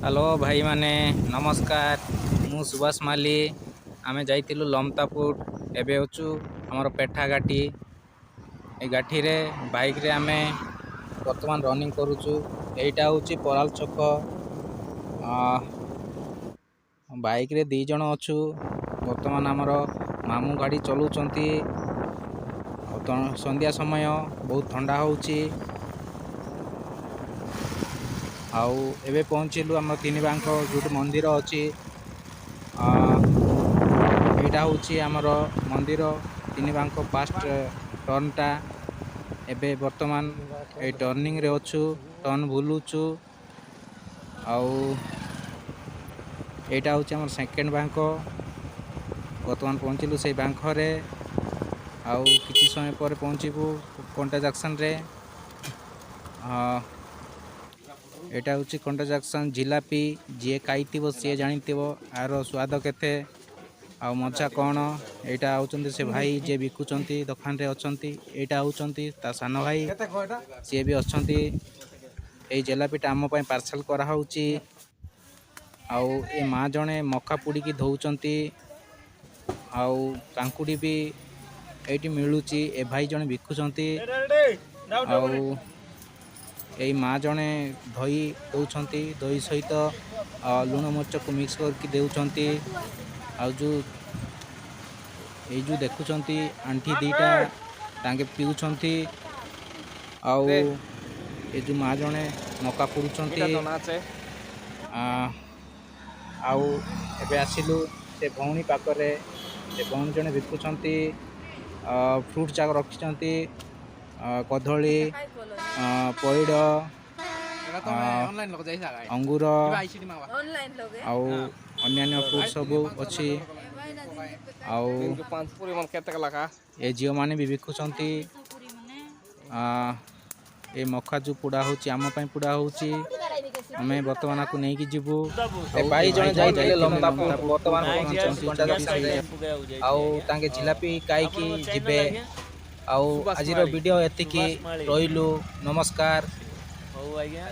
Hello ଭାଇମାନେ, ନମସ୍କାର। ମୁଁ ସୁଭାଷ ମାଲି। ଆମେ ଯାଇଥିଲୁ ଲମତାପୁଟ, ଏବେ ଅଛୁ ଆମର ପେଠା ଘାଟି। ଏ ଘାଟିରେ ବାଇକ୍ରେ ଆମେ ବର୍ତ୍ତମାନ ରନିଂ କରୁଛୁ। ଏଇଟା ହେଉଛି ପରାଲ ଛକ। ବାଇକ୍ରେ 2 ଜଣ ଅଛୁ। ବର୍ତ୍ତମାନ ଆମର ମାମୁଁ ଗାଡ଼ି ଚଲାଉଛନ୍ତି। ଆଉ ସନ୍ଧ୍ୟା ସମୟ, ବହୁତ ଥଣ୍ଡା ହେଉଛି। ଆଉ ଏବେ ପହଞ୍ଚିଲୁ ଆମର ତିନିବାଙ୍କ ଯେଉଁଠି ମନ୍ଦିର ଅଛି। ଏଇଟା ହେଉଛି ଆମର ମନ୍ଦିର ତିନିବାଙ୍କ ଫାଷ୍ଟ ଟର୍ନଟା। ଏବେ ବର୍ତ୍ତମାନ ଏଇ ଟର୍ଣ୍ଣିଂରେ ଅଛୁ, ଟର୍ନ ବୁଲୁଛୁ। ଆଉ ଏଇଟା ହେଉଛି ଆମର ସେକେଣ୍ଡ ବାଙ୍କ। ବର୍ତ୍ତମାନ ପହଞ୍ଚିଲୁ ସେଇ ବାଙ୍କରେ। ଆଉ କିଛି ସମୟ ପରେ ପହଞ୍ଚିବୁ କଣ୍ଟା ଜଙ୍କସନ୍ରେ। ଏଇଟା ହେଉଛି କଣ୍ଟା ଜଙ୍କସନ୍ ଜିଲାପି। ଯିଏ ଖାଇଥିବ ସିଏ ଜାଣିଥିବ ଆର ସ୍ୱାଦ କେତେ ଆଉ ମଜା କ'ଣ। ଏଇଟା ହେଉଛନ୍ତି ସେ ଭାଇ ଯିଏ ବିକୁଛନ୍ତି, ଦୋକାନରେ ଅଛନ୍ତି। ଏଇଟା ହେଉଛନ୍ତି ତା ସାନ ଭାଇ, ସିଏ ବି ଅଛନ୍ତି। ଏଇ ଜିଲାପିଟା ଆମ ପାଇଁ ପାର୍ସଲ କରାହେଉଛି। ଆଉ ଏ ମା ଜଣେ ମକା ପୋଡ଼ିକି ଧଉଛନ୍ତି। ଆଉ କାଙ୍କୁଡ଼ି ବି ଏଇଠି ମିଳୁଛି। ଏ ଭାଇ ଜଣେ ବିକୁଛନ୍ତି। ଆଉ ଏଇ ମା ଜଣେ ଦହି ଦେଉଛନ୍ତି, ଦହି ସହିତ ଲୁଣ ମରିଚକୁ ମିକ୍ସ କରିକି ଦେଉଛନ୍ତି। ଆଉ ଯେଉଁ ଏଇ ଯେଉଁ ଦେଖୁଛନ୍ତି ଆଣ୍ଠି 2ଟା, ତାଙ୍କେ ପିଉଛନ୍ତି। ଆଉ ଏ ଯେଉଁ ମା ଜଣେ ମକା ପୋଡ଼ୁଛନ୍ତି। ଆଉ ଏବେ ଆସିଲୁ ସେ ଭଉଣୀ ପାଖରେ। ସେ ଭଉଣୀ ଜଣେ ବିକୁଛନ୍ତି, ଫ୍ରୁଟ୍ ଯାକ ରଖିଛନ୍ତି, କଦଳୀ, ପଇଡ଼, ଅଙ୍ଗୁର ଆଉ ଅନ୍ୟାନ୍ୟ ଫ୍ରୁଟ୍ ସବୁ ଅଛି। ଆଉ ଏ ଝିଅମାନେ ବି ବିକୁଛନ୍ତି। ଏ ମକା ଯେଉଁ ପୋଡ଼ା ହେଉଛି, ଆମ ପାଇଁ ପୋଡ଼ା ହେଉଛି। ଆମେ ବର୍ତ୍ତମାନ ଆକୁ ନେଇକି ଯିବୁ। ଭାଇ ଜଣେ ଯାଇଥିଲେ ଲମତାପୁଟ, ବର୍ତ୍ତମାନ ପହଞ୍ଚିଛନ୍ତି। ଆଉ ତାଙ୍କେ ଜିଲାପି ଖାଇକି ଯିବେ। ଆଉ ଆଜିର ଭିଡ଼ିଓ ଏତିକି ରହିଲୁ। ନମସ୍କାର। ହଉ ଆଜ୍ଞା।